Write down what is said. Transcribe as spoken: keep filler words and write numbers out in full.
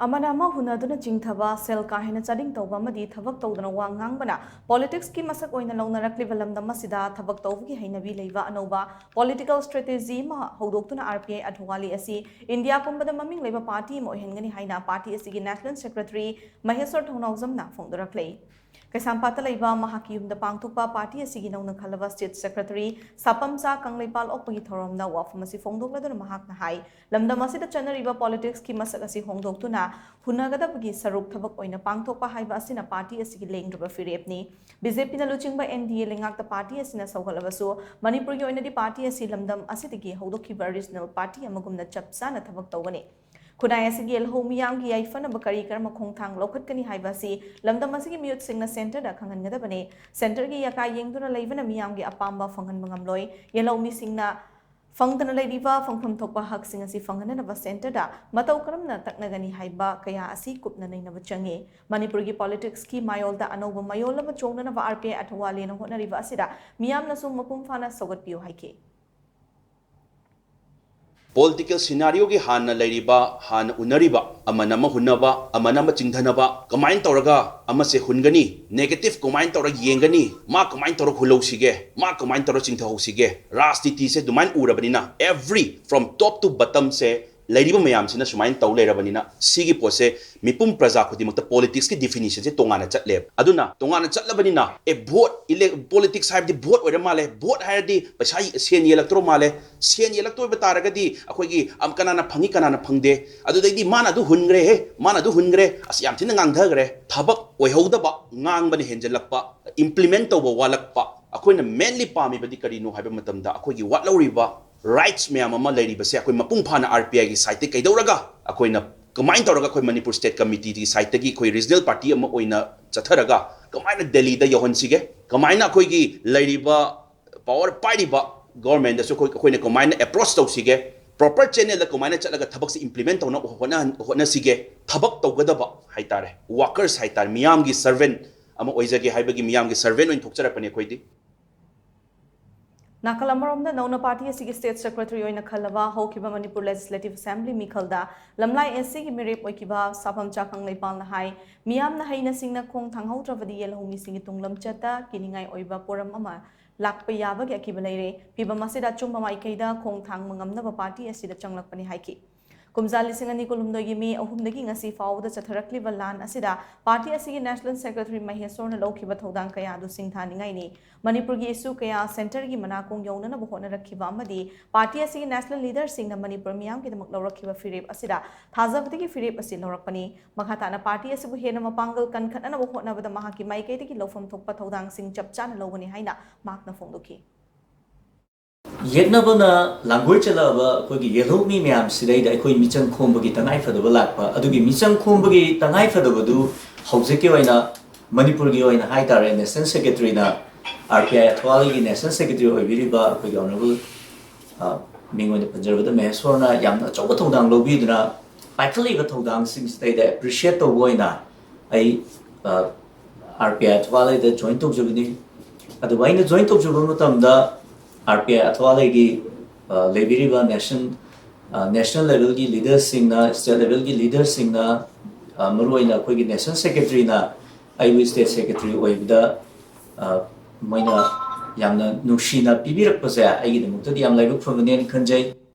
ꯑꯃꯅ ꯑꯃ ꯍꯨꯟꯅꯗꯨꯅ ꯆꯤꯡꯊꯕ, ꯁꯦꯜ ꯀꯥ ꯍꯦꯟꯅ ꯆꯥꯗꯤꯡ ꯇꯧꯕ ꯑꯃꯗꯤ ꯊꯕꯛ ꯇꯧꯗꯅ ꯋꯥ ꯉꯥꯡꯕꯅ ꯄꯣꯂꯤꯇꯤꯛꯁꯀꯤ ꯃꯁꯛ ꯑꯣꯏꯅ ꯂꯧꯅꯔꯛꯂꯤꯕ ꯂꯝꯗꯝ ꯑꯁꯤꯗ ꯊꯕꯛ ꯇꯧꯕꯒꯤ ꯍꯩꯅꯕꯤ ꯂꯩꯕ ꯑꯅꯧꯕ ꯄꯣꯂꯤꯇꯤꯀꯦꯜ ꯁ꯭ꯇ꯭ꯔꯦꯇꯦꯖꯤ ꯑꯃ ꯍꯧꯗꯣꯛꯇꯨꯅ ꯑꯥꯔ ꯄꯤ ꯑꯥꯏ ꯑꯊꯋꯥꯂꯤ ꯑꯁꯤ ꯏꯟꯗꯤꯌꯥ ꯄꯨꯝꯕꯗ ꯃꯃꯤꯡ ꯂꯩꯕ ꯄꯥꯔꯇꯤ ꯑꯃ ꯑꯣꯏꯍꯟꯒꯅꯤ ꯍꯥꯏꯅ ꯄꯥꯔꯇꯤ ꯑꯁꯤꯒꯤ ꯅꯦꯁꯅꯦꯜ ꯁꯦꯀ꯭ꯔꯦꯇꯔꯤ ꯃꯍꯦꯁ꯭ꯋꯔ ꯊꯧꯅꯥꯎꯖꯝꯅ ꯐꯣꯡꯗꯣꯔꯛꯂꯦ꯫ ꯀꯩꯁꯥꯝꯄꯥꯠꯇ ꯂꯩꯕ ꯃꯍꯥꯛꯀꯤ ꯌꯨꯝꯗ ꯄꯥꯡꯊꯣꯛꯄ ꯄꯥꯔꯇꯤ ꯑꯁꯤꯒꯤ ꯅꯧꯅ ꯈꯜꯂꯕ ꯁ꯭ꯇꯦꯠ ꯁꯦꯀ꯭ꯔꯦꯇꯔꯤ ꯁꯥꯄꯝꯆꯥ ꯀꯪꯂꯩꯄꯥꯜ ꯑꯣꯛꯄꯒꯤ ꯊꯧꯔꯝꯗ ꯋꯥꯐꯝ ꯑꯁꯤ ꯐꯣꯡꯗꯣꯛꯂꯗꯨꯅ ꯃꯍꯥꯛꯅ ꯍꯥꯏ, ꯂꯝꯗꯝ ꯑꯁꯤꯗ ꯆꯠꯅꯔꯤꯕ ꯄꯣꯂꯤꯇꯤꯛꯁꯀꯤ ꯃꯁꯛ ꯑꯁꯤ ꯍꯣꯡꯗꯣꯛꯇꯨꯅ ꯍꯨꯟꯅꯒꯗꯕꯒꯤ ꯁꯔꯨꯛ ꯊꯕꯛ ꯑꯣꯏꯅ ꯄꯥꯡꯊꯣꯛꯄ ꯍꯥꯏꯕ ꯑꯁꯤꯅ ꯄꯥꯔꯇꯤ ꯑꯁꯤꯒꯤ ꯂꯦꯡꯗ꯭ꯔꯕ ꯐꯤꯔꯦꯞꯅꯤ꯫ ꯕꯤ ꯖꯦ ꯄꯤꯅ ꯂꯨꯆꯤꯡꯕ ꯑꯦꯟ ꯗꯤ ꯑꯦ ꯂꯩꯉꯥꯛꯇ ꯄꯥꯔꯇꯤ ꯑꯁꯤꯅ ꯁꯧꯒꯠꯂꯕꯁꯨ ꯃꯅꯤꯄꯨꯔꯒꯤ ꯑꯣꯏꯅꯗꯤ ꯄꯥꯔꯇꯤ ꯑꯁꯤ ꯂꯝꯗꯝ ꯑꯁꯤꯗꯒꯤ ꯍꯧꯗꯣꯛꯈꯤꯕ ꯔꯤꯖꯅꯦꯜ ꯄꯥꯔꯇꯤ ꯑꯃꯒꯨꯝꯅ ꯆꯞ ꯆꯥꯅ ꯊꯕꯛ ꯇꯧꯒꯅꯤ꯫ ꯈꯨꯟꯅꯥꯏ ꯑꯁꯤꯒꯤ ꯌꯦꯜꯍꯧ ꯃꯤꯌꯥꯝꯒꯤ ꯌꯥꯏꯐꯅꯕ ꯀꯔꯤ ꯀꯔꯝꯕ ꯈꯣꯡꯊꯥꯡ ꯂꯧꯈꯠꯀꯅꯤ ꯍꯥꯏꯕ ꯑꯁꯤ ꯂꯝꯗꯝ ꯑꯁꯤꯒꯤ ꯃꯤꯑꯣꯠꯁꯤꯡꯅ ꯁꯦꯟꯇꯔꯗ ꯈꯪꯍꯟꯒꯗꯕꯅꯤ꯫ ꯁꯦꯟꯇꯔꯒꯤ ꯌꯥꯀꯥ ꯌꯦꯡꯗꯨꯅ ꯂꯩꯕꯅ ꯃꯤꯌꯥꯝꯒꯤ ꯑꯄꯥꯝꯕ ꯐꯪꯍꯟꯕ ꯉꯝꯂꯣꯏ꯫ ꯌꯦꯜꯍꯧ ꯃꯤꯁꯤꯡꯅ ꯐꯪꯗꯅ ꯂꯩꯔꯤꯕ ꯐꯪꯐꯝ ꯊꯣꯛꯄ ꯍꯛꯁꯤꯡ ꯑꯁꯤ ꯐꯪꯍꯟꯅꯅꯕ ꯁꯦꯟꯇꯔꯗ ꯃꯇꯧ ꯀꯔꯝꯅ ꯇꯛꯅꯒꯅꯤ ꯍꯥꯏꯕ ꯀꯌꯥ ꯑꯁꯤ ꯀꯨꯞꯅ ꯅꯩꯅꯕ ꯆꯪꯏ꯫ ꯃꯅꯤꯄꯨꯔꯒꯤ ꯄꯣꯂꯤꯇꯤꯛꯁꯀꯤ ꯃꯥꯌꯣꯜꯗ ꯑꯅꯧꯕ ꯃꯌꯣꯜ ꯑꯃ ꯆꯣꯡꯅꯅꯕ ꯑꯥꯔ ꯄꯤ ꯑꯥꯏ ꯑꯊꯋꯥꯂꯦꯅ ꯍꯣꯠꯅꯔꯤꯕ ꯑꯁꯤꯗ ꯃꯤꯌꯥꯝꯅꯁꯨ ꯃꯄꯨꯡ ꯐꯥꯅ ꯁꯧꯒꯠꯄꯤꯌꯨ ꯍꯥꯏꯈꯤ꯫ ꯄꯣꯂꯤꯇꯤꯀꯦꯜ ꯁꯤꯅꯥꯔꯤꯑꯣꯒꯤ ꯍꯥꯟꯅ ꯂꯩꯔꯤꯕ, ꯍꯥꯟꯅ ꯎꯅꯔꯤꯕ, ꯑꯃꯅ ꯑꯃ ꯍꯨꯟꯅꯕ, ꯑꯃꯅ ꯑꯃ ꯆꯤꯡꯊꯅꯕ, ꯀꯃꯥꯏꯅ ꯇꯧꯔꯒ ꯑꯃꯁꯦ ꯍꯨꯟꯒꯅꯤ, ꯅꯦꯒꯦꯇꯤꯚ ꯀꯃꯥꯏꯅ ꯇꯧꯔꯒ ꯌꯦꯡꯒꯅꯤ, ꯃꯥ ꯀꯃꯥꯏꯅ ꯇꯧꯔꯒ ꯍꯨꯜꯍꯧꯁꯤꯒꯦ, ꯃꯥ ꯀꯃꯥꯏꯅ ꯇꯧꯔꯒ ꯆꯤꯡꯊꯍꯧꯁꯤꯒꯦ, ꯔꯥꯖꯅꯤꯇꯤꯁꯦ ꯑꯗꯨꯃꯥꯏꯅ ꯎꯔꯕꯅꯤꯅ, every from top to bottom ꯁꯦ ꯂꯩꯔꯤꯕ ꯃꯌꯥꯝꯁꯤꯅ ꯁꯨꯃꯥꯏꯅ ꯇꯧ ꯂꯩꯔꯕꯅꯤꯅ, ꯁꯤꯒꯤ ꯄꯣꯠꯁꯦ ꯃꯤꯄꯨꯝ ꯄ꯭ꯔꯖꯥ ꯈꯨꯗꯤꯡꯃꯛꯇ ꯄꯣꯂꯤꯇꯤꯛꯁꯀꯤ ꯗꯤꯐꯤꯅꯤꯁꯟꯁꯦ ꯇꯣꯉꯥꯟꯅ ꯆꯠꯂꯦꯕ꯫ ꯑꯗꯨꯅ ꯇꯣꯉꯥꯟꯅ ꯆꯠꯂꯕꯅꯤꯅ, ꯑꯦ, ꯚꯣꯠ, ꯏꯂꯦꯛ-, ꯄꯣꯂꯤꯇꯤꯛꯁ ꯍꯥꯏꯕꯗꯤ ꯚꯣꯠ ꯑꯣꯏꯔ ꯃꯥꯜꯂꯦ, ꯚꯣꯠ ꯍꯥꯏꯔꯗꯤ ꯄꯩꯁꯥ, ꯁꯦꯟ ꯌꯦꯜꯂꯛꯇ꯭ꯔꯣ ꯃꯥꯜꯂꯦ, ꯁꯦꯟ ꯌꯦꯜꯂꯛꯇꯣꯏꯕ ꯇꯥꯔꯒꯗꯤ ꯑꯩꯈꯣꯏꯒꯤ, ꯑꯝ, ꯀꯅꯥꯅ ꯐꯪꯉꯤ, ꯀꯅꯥꯅ ꯐꯪꯗꯦ, ꯑꯗꯨꯗꯩꯗꯤ ꯃꯥꯅ ꯑꯗꯨ ꯍꯨꯟꯈ꯭ꯔꯦꯍꯦ, ꯃꯥꯅ ꯑꯗꯨ ꯍꯨꯟꯈ꯭ꯔꯦ, ꯑꯁ, ꯌꯥꯝ ꯊꯤꯅ ꯉꯥꯡꯊꯈ꯭ꯔꯦ, ꯊꯕꯛ ꯑꯣꯏꯍꯧꯗꯕ, ꯉꯥꯡꯕꯅ ꯍꯦꯟꯖꯜꯂꯛꯄ, ꯏꯝꯄ꯭ꯂꯤꯃꯦꯟ ꯇꯧꯕ ꯋꯥꯠꯂꯛꯄ꯫ ꯑꯩꯈꯣꯏꯅ ꯃꯦꯟꯂꯤ ꯄꯥꯝꯃꯤꯕꯗꯤ ꯀꯔꯤꯅꯣ ꯍꯥꯏꯕ ꯃꯇꯝꯗ, ꯑꯩꯈꯣꯏꯒꯤ ꯋꯥꯠꯍꯧꯔꯤꯕ ꯔꯥꯏꯠꯁ ꯃꯌꯥꯝ ꯑꯃ ꯂꯩꯔꯤꯕꯁꯦ ꯑꯩꯈꯣꯏ ꯃꯄꯨꯡ ꯐꯥꯅ ꯑꯥꯔ ꯄꯤ ꯑꯥꯏꯒꯤ ꯁꯥꯏꯠꯇꯒꯤ ꯀꯩꯗꯧꯔꯒ ꯑꯩꯈꯣꯏꯅ ꯀꯃꯥꯏꯅ ꯇꯧꯔꯒ ꯑꯩꯈꯣꯏ ꯃꯅꯤꯄꯨꯔ ꯁ꯭ꯇꯦꯠ ꯀꯃꯤꯇꯤꯒꯤ ꯁꯥꯏꯠꯇꯒꯤ ꯑꯩꯈꯣꯏ ꯔꯤꯖꯅꯦꯜ ꯄꯥꯔꯇꯤ ꯑꯃ ꯑꯣꯏꯅ ꯆꯠꯊꯔꯒ ꯀꯃꯥꯏꯅ ꯗꯦꯜꯂꯤꯗ ꯌꯧꯍꯟꯁꯤꯒꯦ, ꯀꯃꯥꯏꯅ ꯑꯩꯈꯣꯏꯒꯤ ꯂꯩꯔꯤꯕ ꯄꯥꯋꯔ ꯄꯥꯏꯔꯤꯕ ꯒꯣꯔꯃꯦꯟꯗꯁꯨ ꯑꯩꯈꯣꯏ, ꯑꯩꯈꯣꯏꯅ ꯀꯃꯥꯏꯅ ꯑꯦꯄ꯭ꯔꯣꯆ ꯇꯧꯁꯤꯒꯦ, ꯄ꯭ꯔꯣꯄꯔ ꯆꯦꯅꯦꯜꯗ ꯀꯃꯥꯏꯅ ꯆꯠꯂꯒ ꯊꯕꯛꯁꯤ ꯏꯝꯄ꯭ꯂꯤꯃꯦꯟ ꯇꯧꯅꯕ ꯍꯣꯠꯅꯍꯟ-, ꯍꯣꯠꯅꯁꯤꯒꯦ, ꯊꯕꯛ ꯇꯧꯒꯗꯕ ꯍꯥꯏꯇꯥꯔꯦ, ꯋꯥꯀꯔꯁ ꯍꯥꯏꯇꯥꯔꯦ, ꯃꯤꯌꯥꯝꯒꯤ ꯁꯔꯚꯦꯟ ꯑꯃ ꯑꯣꯏꯖꯒꯦ ꯍꯥꯏꯕꯒꯤ ꯃꯤꯌꯥꯝꯒꯤ ꯁꯔꯚꯦꯟ ꯑꯣꯏꯅ ꯊꯣꯛꯆꯔꯛꯄꯅꯦ ꯑꯩꯈꯣꯏꯗꯤ꯫ ꯅꯥꯀꯜ ꯑꯃꯔꯣꯝꯗ ꯅꯧꯅ ꯄꯥꯔꯇꯤ ꯑꯁꯤꯒꯤ ꯁ꯭ꯇꯦꯠ ꯁꯦꯀ꯭ꯔꯦꯇꯔꯤ ꯑꯣꯏꯅ ꯈꯜꯂꯕ ꯍꯧꯈꯤꯕ ꯃꯅꯤꯄꯨꯔ ꯂꯦꯖꯤꯁꯂꯦꯇꯤꯚ ꯑꯦꯁꯦꯝꯕ꯭ꯂꯤ ꯃꯤꯈꯜꯗ ꯂꯝꯂꯥꯏ ꯑꯦꯁ ꯁꯤꯒꯤ ꯃꯤꯔꯦꯞ ꯑꯣꯏꯈꯤꯕ ꯁꯥꯐꯝꯆꯥꯈꯪ ꯂꯩꯄꯥꯜꯅ ꯍꯥꯏ, ꯃꯤꯌꯥꯝꯅ ꯍꯩꯅ ꯁꯤꯡꯅ ꯈꯣꯡ ꯊꯥꯡꯍꯧꯗ꯭ꯔꯕꯗꯤ ꯌꯦꯜꯍꯧꯃꯤꯁꯤꯡꯒꯤ ꯇꯨꯡꯂꯝꯆꯠꯇ ꯀꯤꯅꯤꯡꯉꯥꯏ ꯑꯣꯏꯕ ꯄꯣꯔꯝ ꯑꯃ ꯂꯥꯛꯄ ꯌꯥꯕꯒꯤ ꯑꯀꯤꯕ ꯂꯩꯔꯦ꯫ ꯐꯤꯚꯝ ꯑꯁꯤꯗ ꯑꯆꯨꯝꯕ ꯃꯥꯏꯀꯩꯗ ꯈꯣꯡ ꯊꯥꯡꯕ ꯉꯝꯅꯕ ꯄꯥꯔꯇꯤ ꯑꯁꯤꯗ ꯆꯪꯂꯛꯄꯅꯤ ꯍꯥꯏꯈꯤ꯫ ꯀꯨꯝꯖꯥ ꯂꯤꯁꯤꯡ ꯑꯅꯤ ꯀꯨꯟꯍꯨꯝꯗꯣꯏꯒꯤ ꯃꯦ ꯑꯍꯨꯝꯗꯒꯤ ꯉꯁꯤ ꯐꯥꯎꯕꯗ ꯆꯠꯊꯔꯛꯂꯤꯕ ꯂꯥꯟ ꯑꯁꯤꯗ ꯄꯥꯔꯇꯤ ꯑꯁꯤꯒꯤ ꯅꯦꯁꯅꯦꯜ ꯁꯦꯀ꯭ꯔꯦꯇꯔꯤ ꯃꯍꯦꯁꯣꯔꯅ ꯂꯧꯈꯤꯕ ꯊꯧꯗꯥꯡ ꯀꯌꯥ ꯑꯗꯨ ꯁꯤꯡꯊꯥꯅꯤꯡꯉꯥꯏꯅꯤ꯫ ꯃꯅꯤꯄꯨꯔꯒꯤ ꯏꯁꯨ ꯀꯌꯥ ꯁꯦꯟꯇꯔꯒꯤ ꯃꯅꯥꯀꯣꯡ ꯌꯧꯅꯅꯕ ꯍꯣꯠꯅꯔꯛꯈꯤꯕ ꯑꯃꯗꯤ ꯄꯥꯔꯇꯤ ꯑꯁꯤꯒꯤ ꯅꯦꯁꯅꯦꯜ ꯂꯤꯗꯔꯁꯤꯡꯅ ꯃꯅꯤꯄꯨꯔ ꯃꯤꯌꯥꯝꯒꯤꯗꯃꯛ ꯂꯧꯔꯛꯈꯤꯕ ꯐꯤꯔꯦꯞ ꯑꯁꯤꯗ ꯊꯥꯖꯕꯗꯒꯤ ꯐꯤꯔꯦꯞ ꯑꯁꯤ ꯂꯧꯔꯛꯄꯅꯤ꯫ ꯃꯈꯥ ꯇꯥꯅ ꯄꯥꯔꯇꯤ ꯑꯁꯤꯕꯨ ꯍꯦꯟꯅ ꯃꯄꯥꯡꯒꯜ ꯀꯟꯈꯠꯅꯅꯕ ꯍꯣꯠꯅꯕꯗ ꯃꯍꯥꯛꯀꯤ ꯃꯥꯏꯀꯩꯗꯒꯤ ꯂꯧꯐꯝ ꯊꯣꯛꯄ ꯊꯧꯗꯥꯡꯁꯤꯡ ꯆꯞ ꯆꯥꯅ ꯂꯧꯒꯅꯤ ꯍꯥꯏꯅ ꯃꯍꯥꯛꯅ ꯐꯣꯡꯗꯣꯛꯈꯤ꯫ ꯌꯦꯛꯅꯕꯅ ꯂꯥꯡꯒꯣꯏ ꯆꯠꯂꯛꯑꯕ ꯑꯩꯈꯣꯏꯒꯤ ꯌꯦꯜꯍꯧꯃꯤ ꯃꯌꯥꯝꯁꯤꯗꯩꯗ ꯑꯩꯈꯣꯏ ꯃꯤꯆꯪ ꯈꯣꯝꯕꯒꯤ ꯇꯉꯥꯏꯐꯗꯕ ꯂꯥꯛꯄ, ꯑꯗꯨꯒꯤ ꯃꯤꯆꯪ ꯈꯣꯝꯕꯒꯤ ꯇꯉꯥꯏꯐꯗꯕꯗꯨ ꯍꯧꯖꯤꯛꯀꯤ ꯑꯣꯏꯅ ꯃꯅꯤꯄꯨꯔꯒꯤ ꯑꯣꯏꯅ ꯍꯥꯏ ꯇꯥꯔꯦ, ꯅꯦꯁꯅꯦꯜ ꯁꯦꯀ꯭ꯔꯦꯇꯔꯤꯅ, ꯑꯥꯔ ꯄꯤ ꯑꯥꯏ ꯑꯊꯋꯥꯂꯤꯒꯤ ꯅꯦꯁꯅꯦꯜ ꯁꯦꯀ꯭ꯔꯦꯇꯔꯤ ꯑꯣꯏꯕꯤꯔꯤꯕ ꯑꯩꯈꯣꯏꯒꯤ ꯑꯣꯅꯔꯦꯕꯜ, ꯑ, ꯃꯤꯡ ꯑꯣꯏꯅ ꯄꯟꯖꯔꯕꯗ ꯃꯍꯦꯁꯣꯔꯅ ꯌꯥꯝꯅ ꯑꯆꯧꯕ ꯊꯧꯗꯥꯡ ꯂꯧꯕꯤꯗꯨꯅ ꯄꯥꯏꯈꯠꯂꯤꯕ ꯊꯧꯗꯥꯡꯁꯤꯡꯁꯤꯗꯩꯗ ꯑꯦꯄ꯭ꯔꯤꯁꯤꯌꯦꯠ ꯇꯧꯕ ꯑꯣꯏꯅ ꯑꯩ, ꯑ, ꯑꯥꯔ ꯄꯤ ꯑꯥꯏ ꯑꯊꯋꯥꯂꯩꯗ ꯖꯣꯏꯟ ꯇꯧꯖꯕꯅꯤ꯫ ꯑꯗꯨꯕꯨ ꯑꯩꯅ ꯖꯣꯏꯟ ꯇꯧꯖꯕ ꯃꯇꯝꯗ ꯑꯥꯔ ꯄꯤ ꯑꯥꯏ ꯑꯊꯋꯥꯂꯩꯒꯤ, ꯑ, ꯂꯩꯕꯤꯔꯤꯕ ꯅꯦꯁꯟ, ꯑ, ꯅꯦꯁꯅꯦꯜ ꯂꯦꯚꯦꯜꯒꯤ ꯂꯤꯗꯔꯁꯤꯡꯅ, ꯁ꯭ꯇꯦꯠ ꯂꯦꯚꯦꯜꯒꯤ ꯂꯤꯗꯔꯁꯤꯡꯅ, ꯑ, ꯃꯔꯨꯑꯣꯏꯅ ꯑꯩꯈꯣꯏꯒꯤ ꯅꯦꯁꯅꯦꯜ ꯁꯦꯀ꯭ꯔꯦꯇꯔꯤꯅ ꯑꯩꯕꯨ ꯁ꯭ꯇꯦꯠ ꯁꯦꯀ꯭ꯔꯦꯇꯔꯤ ꯑꯣꯏꯕꯗ, ꯑ, ꯃꯣꯏꯅ ꯌꯥꯝꯅ ꯅꯨꯡꯁꯤꯅ ꯄꯤꯕꯤꯔꯛꯄꯁꯦ ꯑꯩꯒꯤꯗꯃꯛꯇꯗꯤ ꯌꯥꯝ ꯂꯥꯏꯕꯛ ꯐꯕꯅꯦꯅ ꯈꯟꯖꯩ꯫